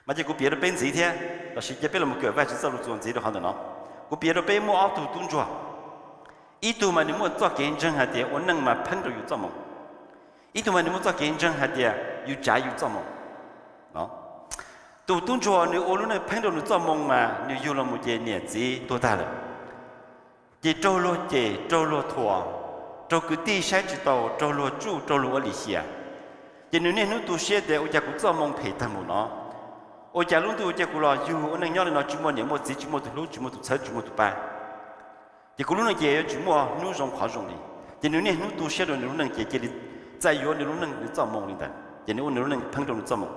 Mas ces kuv piav rau peb ntxiv thiab, los sis cia peb los kawm Vajtswv txoj lus txuas ntxiv rau qhov ntawm no. Kuv piav rau peb muaj ob tug tub ntsuag, ib tug mas nws muaj txoj kev ntseeg hais tias ua neej mas pheej rau yus txoj moo, ib tug mas nws muaj txoj kev ntseeg hais tias yus tsav yus txoj moo. Tus tub ntsuag nws ua lub neej pheej rau nws txoj moo mas nws yug los mus ces niam txiv tuag tag lawm, ces raug luag cem, raug luag thuam, raug kwv tij saib tsis taus, raug luag tsuj, raug luag ua lim hiam. Ces nws niaj hnub tu siab tias ua cas kuv txoj moo phem tag mus no, ua cas lub ntuj cia kuv los yug ua neej nyob li no tsis muaj niam muaj txiv, tsis muaj tus hlub, tsis muaj tus txhawb, tsis muaj tus pab. Ces kuv lub neej ces yuav tsis muaj hnub zoo qhov zoo li. Ces nws niaj hnub tu siab rau nws lub neej ces cia li txais yuav nws lub neej nws txoj moo li ntawd, ces nws ua nws lub neej pheej rau nws txoj moo.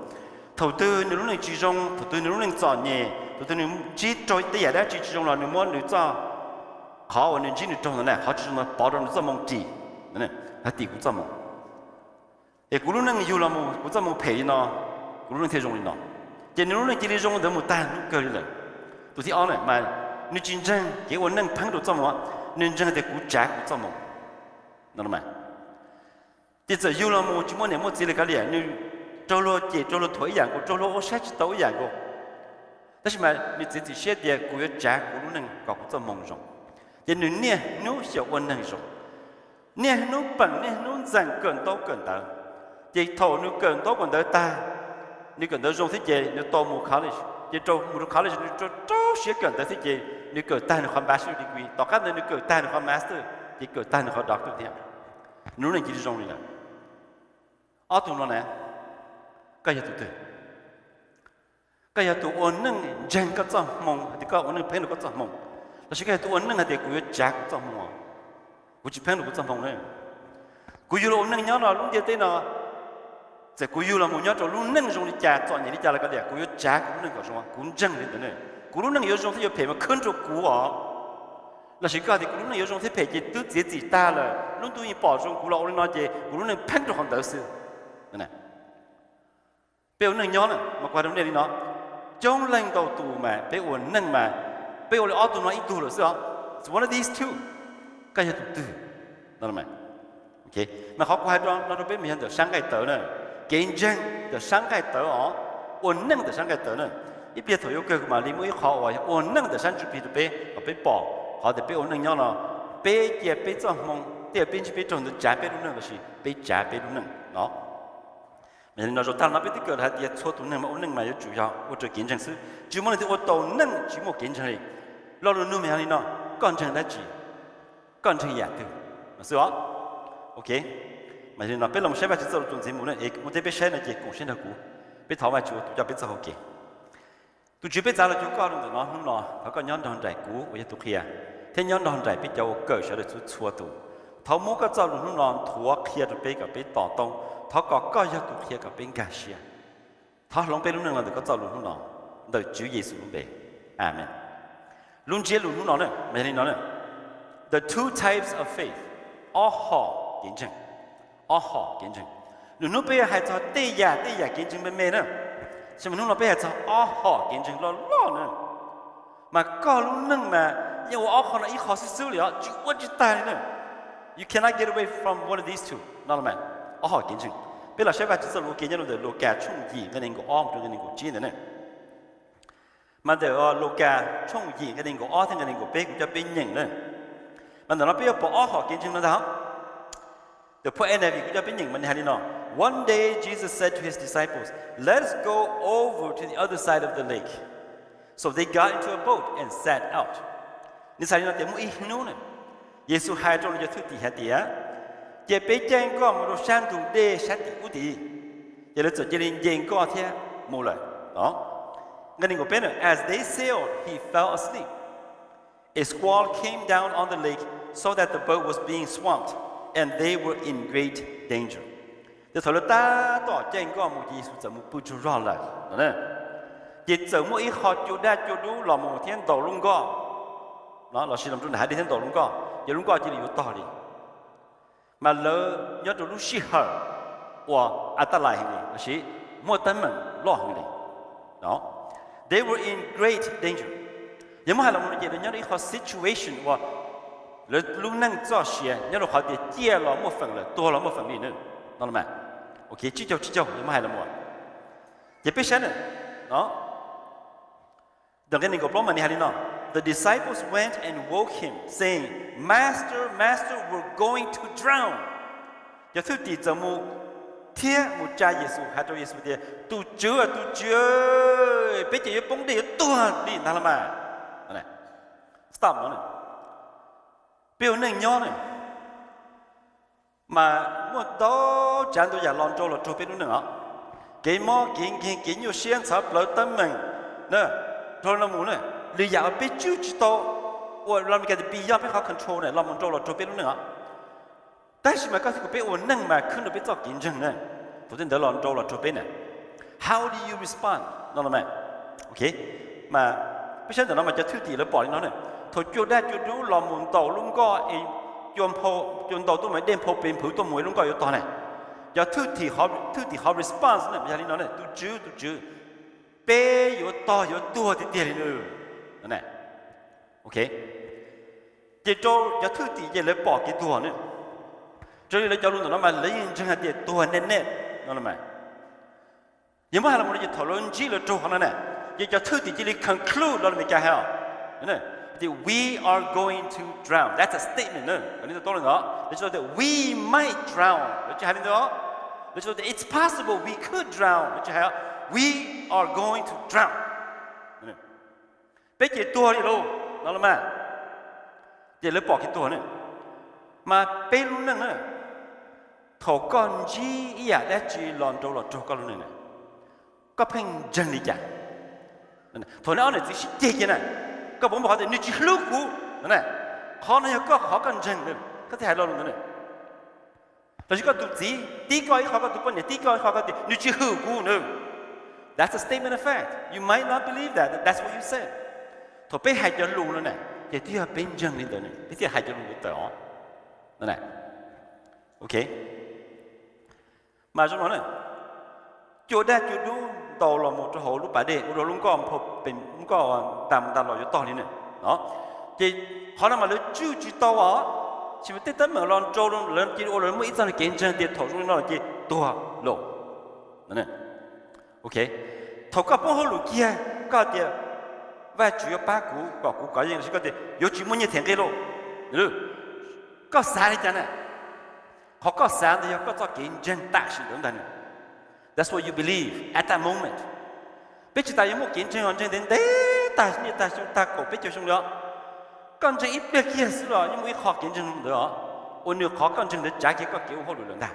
Thaum twg nws lub neej tsis zoo, thaum twg nws lub neej txom nyem, thaum twg nws ntsib raug tej yam dab tsi tsis zoo los nws muab nws txoj, qhov uas nws ntsib nws raug ntawd na, qhov tsis zoo ntawd pov rau nws txoj moo ris, tim kuv txoj moo. Es kuv lub neej yug los mus kuv txoj moo phem li no, kuv lub neej thiaj zoo li no. Ces nws lub neej cia li zoo ntawd mus tag hnub kawg li lawm. Tus thib ob na mas nws tsis ntseeg kev ua neej pheej rau txoj moo, nws ntseeg tias kuv tsav kuv txoj moo no. Ces txawm yug los mus tsis muaj niam muaj txiv li kav liam, nws raug luag cem raug luag thuam ib yam nkaus, raug luag ua saib tsis taus ib yam nkaus, tab sis mas nws txiav txim siab tias kuv yuav tsav kuv lub neej kom kuv txoj moo zoo. Ces nws niaj hnub xyaum ua neeg zoo, niaj hnub peem niaj hnub ntxeem kawm ntaub kawm ntawv. Ces thaum nws kawm ntaub kawm ntawv tag, nws kawm ntawv zoo thiab ces nws tau mus college, ces rau mus rau college nws rau rau siab kawm ntawv thiab ces nws kawm tag nws qhov bachelor degree, tom qab ntawd nws kawm tag nws qhov master, ces kawm tag nws qhov doctor thiab. Nws lub neej cia li zoo li lawm. Ob tug no na, koj yog tus twg? Koj yog tus ua neej ntseeg koj txoj hmoo hais tias koj ua neej pheej rau koj txoj hmoo, los sis koj yog tus ua neej hais tias kuv yuav tsav kuv txoj hmoo, kuv tsis pheej rau kuv txoj hmoo na. Kuv yug los ua neej nyob no lub ntiaj teb no, txawm kuv yug los mus nyob rau lub neej zoo li cas txom nyem li cas los kav liam kuv yuav tsav kuv lub neej kom zoo, kuv ntseeg li ntawd na. Kuv lub neej yuav zoo thiab yuav phem mas khwb rau kuv os. Los sis koj tias kuv lub neej yuav zoo thiab phem ces twb txiav txim tag lawm, lub ntuj yeej pom zoo kuv los ua li no ces kuv lub neej pheej rau qhov ntawd xwb. Peb ua neej nyob na mas kuv hais rau nej li no, coob leej ntau tus mas peb ua neej mas peb ua li ob tug no ib tug lawm xwb os. It's one of these two. Koj yog tus twg? Mas qhov kuv hais no rau peb mas yog ntawm sab nqaij tawv na, kev ntseeg ntawm sab nqaij tawv os, ua neej ntawm sab nqaij tawv na. Ib pliag thaum yuav kawg kuv mam li muaj ib qho uas yog ua neej ntawm sab ntsuj plig rau peb kom peb pom qhov tias peb ua neej nyob no, peb cia peb txoj hmoo tej uas peb ntsib peb raug ntawd tsav peb lub neej los sis peb tsav peb lub neej no. Mas yog li no zaum tag no peb twb kawm hais tias txhua tus neeg mas ua neej mas yuav tsum yog ua raws kev ntseeg xwb, tsis muaj leej twg ua tau neej tsis muaj kev ntseeg li. Lo lus nug mas yog li no, koj ntseeg dab tsi? Koj ntseeg yam twg? Mas xwb os. Ok, mas yog li no peb los saib Vajtswv txoj lus txuas ntxiv mus na, es ua ntej peb saib no ces koom siab nrog kuv, peb thov Vajtswv ua tus coj peb txoj hau kev. Tus Tswv, peb txav los cuag koj rau ntawm no hnub no, thov koj nyob nrog nraim kuv uas yog tus qhia, thiab nyob nrog nraim peb cov uas kawm sawv daws txhua txhua tus. Thov muab koj txoj lus hnub no nthuav qhia rau peb kom peb to taub. Thov kom koj yog tus qhia kom peb nkag siab. Thov hloov peb lub neej los ntawm koj txoj lus hnub no, ntawm Tswv Yexus lub npe, amees. Lub ntsiab lus hnub no na mas yog li no na, the two types of faith, ob hom kev ntseeg. Ob hom kev ntseeg. Lwm hnub peb hais txog tej yam tej yam kev ntseeg me me na, tab sis mas hnub no peb hais txog ob hom kev ntseeg loj loj na. Mas koj lub neej mas yeej ua ob qho no ib qho xwb xwb li os, tsis ua tsis tag li na. You cannot get away from one of these two no mas. Ob hom kev ntseeg. Peb los saib Vajtswv txoj lus ua ke nyob rau ntawm Lukas tshooj yim nqe nees nkaum ob mus rau nqe nees nkaum tsib ntawd na. Mas ntawm Lukas tshooj yim nqe nees nkaum ob thiab nqe nees nkaum peb kuv coj peb nyeem na. Mas ntawm no peb yuav pom ob hom kev ntseeg no ntag. The Poor N I V kuv coj peb nyeem mas nws hais li no: One day Jesus said to his disciples, "Let us go over to the other side of the lake." So they got into a boat and set out. Nws txhais li no tias muaj ib hnub na, Yexus hais rau nws cov thwj tim hais tias, cia peb caij nkoj mus rau sab ntug dej sab tim ub tid. Ces lawv txawm cia li nce nkoj thiab mus lawm. Nqe nees nkaum peb na, as they sailed, he fell asleep. A squall came down on the lake so that the boat was being swamped and they were in great danger. Ces thaum lawv tab tom caij nkoj mus ces Yexus txawm mus pw tsaug zog lawm no. Ces txawm muaj ib qho cua daj cua dub los mus thiab ntaus lub nkoj, los sis los rau nram hav dej thiab ntaus lub nkoj, ces lub nkoj cia li yuav tog li. Mas lawv nyob rau lub sij hawm uas a taj lais heev li los sis muaj teeb meem loj heev li. They were in great danger. Yog muab hais los mus no ces lawv nyob rau ib qho situation uas lawv lub neej txoj sia nyob rau qhov tias ciaj los muaj feem lawm, tuag los muaj feem li na. No los mas, tsib caug tsib caug yog muab hais los mus. Ces peb saib na, No, ntawm nqe nees nkaum plaub mas nws hais li no: The disciples went and woke him, saying, Master, Master, we're going to drown. Cov thwj tim txawm mus thiab mus tsa Yexus, hais rau Yexus tias, Tus Tswv, tus Tswv, peb ces yuav poob dej yuav tuag li ntag los mas. Stop no. Peb ua neej nyob ne, mas muaj ntau tsav ntau yam los nrau los raug peb lub neej os. Kev mob kev nkeeg, kev nyuaj siab ntxhov plawv teeb meem, dhau los mus na, lwm yam uas peb tswj tsis tau, uas los Meskas tias beyond peb qhov control na, los mus nrau los raug peb lub neej os. Tab sis mas koj thiab kuv peb ua neej mas khwb rau peb txoj kev ntseeg na, thaum tej ntawd los nrau los raug peb na. How do you respond? No los mas, ok, mas peb saib ntawm no mas cov thwj tim lawv pom li no na. Thaum cua daj cua dub los mus ntaus lub nkoj es cua ntaus tuaj mus dej nphau pes nphwv tuaj mus lub nkoj yuav tog na, cov thwj tim qhov response na yog li no na: Tus Tswv, tus Tswv, peb yuav tog yuav tuag tiag tiag li na. Ok, ces rau cov thwj tim ces lawv pom kev tuag ne, raws li lawv cov lus ntawm no mas lawv yeej ntseeg hais tias tuag nej nej no los mas. Yog muab hais los mus no ces thaum lawv ntsib lawv raug qhov no na, ces cov thwj tim cia li conclude los Meskas hais os, tias, We are going to drown. That's a statement na, lawv tsis tau tias, We might drown, lawv tsis hais li ntawd os. Lawv tsis tau tias, It's possible we could drown, lawv tsis hais os. We are going to drown. Peb ces tuag li lauj no los mas. Ces lawv pom kev tuag ne. Mas peb lub neej na, thaum koj ntsib ib yam dab tsi los nrau los raug koj lub neej na, koj pheej ntseeg li cas? Thaum nej ob niam txiv sib ceg kiag na, koj puas muaj qhov tias nws tsis hlub kuv no na? Qhov no yog koj qhov koj ntseeg na, koj thiaj hais lo lus ntawd na. Los sis koj tus txiv tib koj ib qho, koj tus poj niam tib koj ib qho, koj tias nws tsis hwm kuv na. That's a statement of fact. You might not believe that, but that's what you said. Thaum peb hais cov lus no na, ces twb yog peb ntseeg li ntawd na, peb thiaj hais cov lus ntawd tawm os. Ok, mas zoo no na, cua daj cua dub ntaus los mus rau hauv lub pas dej ua rau lub nkoj, lub nkoj ntas mus ntas los yuav tog li na. Ces qhov no mas lawv tswj tsis tau os, tab sis mas tej teeb meem los nrau lawv cia li ua rau lawv muaj ib txoj kev ntseeg tias thaum zoo li no ces tuag lauj. Ok, thaum koj poob hauj lwm kiag koj tias Vajtswv yuav pab kuv kom kuv kov yeej, los sis koj tias yuav tsis muaj nyiaj them nqi lauj, koj xav li cas na? Qhov koj xav ntawd yog koj txoj kev ntseeg tam sim ntawd ntag. That's what you believe at that moment. Peb tsis tas yuav muaj kev ntseeg os, ntseeg ntev ntev tag niaj tag xyoo tag kaum peb caug xyoo li os. Koj ntseeg ib pliag kiag xwb los yeej muaj ib qho kev ntseeg ntawd os, uas nws qhov koj ntseeg ntawd tsav kiag koj kev ua hauj lwm lawm ntag.